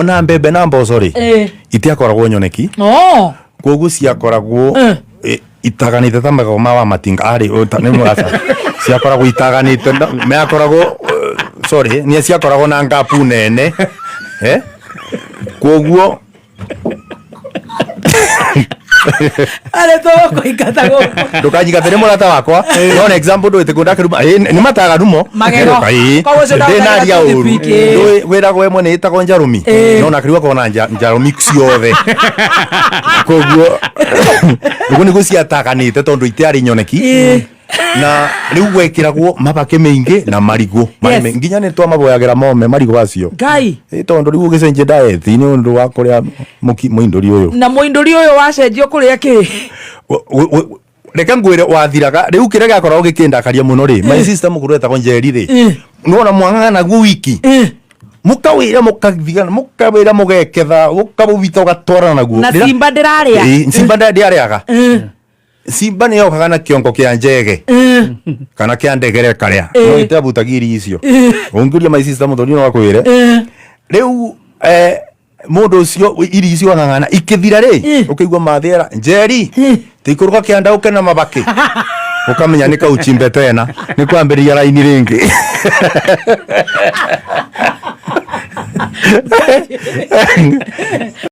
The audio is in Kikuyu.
Na mbembe na mboco rĩ, itiakoragwo nyoneki. Koguo ciakoragwo itaganĩte ta magego ma wa matinga arĩ nĩ mũraca ciakoragwo itaganĩte meakoragwo sorry, nĩ ciakoragwo na ngapu nene, eh? Koguo Arĩ tũgũkũingata gũkũ. Ndũkanyingate, nĩ mũrata wakwa, no na example ndũĩte kũnda kĩruma. Nĩ mataganumo. Magego. Koguo ũcio ndĩnaria ndahũthagĩra ũru. toothpick, ĩ. Ndũĩ wĩragwo ĩmwe nĩ ĩtagwo njarũmi, no na kĩrua akorwo na njarũmi ciothe. Koguo ũguo nĩguo ciataganĩte tondũ itiarĩ nyoneki. Na rĩu gwekĩragwo mabakĩ maingĩ na marigũ. Marĩ nginya nĩ twamaboyagĩra mome marigũ acio. Ngai. Ĩ, tondũ rĩu ũgĩcenjia diet nĩ ũndũ wa kũrĩa mũindũri ũyũ. Na mũindũri ũyũ wacenjio kũrĩa kĩ? Reke ngwĩre, wathiraga rĩu kĩrĩa gĩakoragwo gĩkĩndakaria mũno rĩ, my sister mũkũrũ etagwo Njeri rĩ, nĩwona mwang'ang'ana naguo wiki, mũkawĩra, mũkathigana, mũkawĩra, mũgeketha, ũkawĩta, ũgatwarana naguo. Na simba ndĩrarĩa. Ĩ, simba ndĩarĩaga. Simba nĩ yokaga na kĩongo kĩa njege kana kĩa ndegere karĩa no ĩtabutagia irio icio. Ũngĩũria my sister mũthoni no akwĩre. Rĩu mũndũ ũcio irio icio ang'ang'ana ikĩthira rĩ, ũkĩigua mathiera, "Njeri, tikũruga kĩanda ũke na mabakĩ," ũkamenya nĩ kauchimbe tena, nĩ kwambĩrĩria raini rĩngĩ.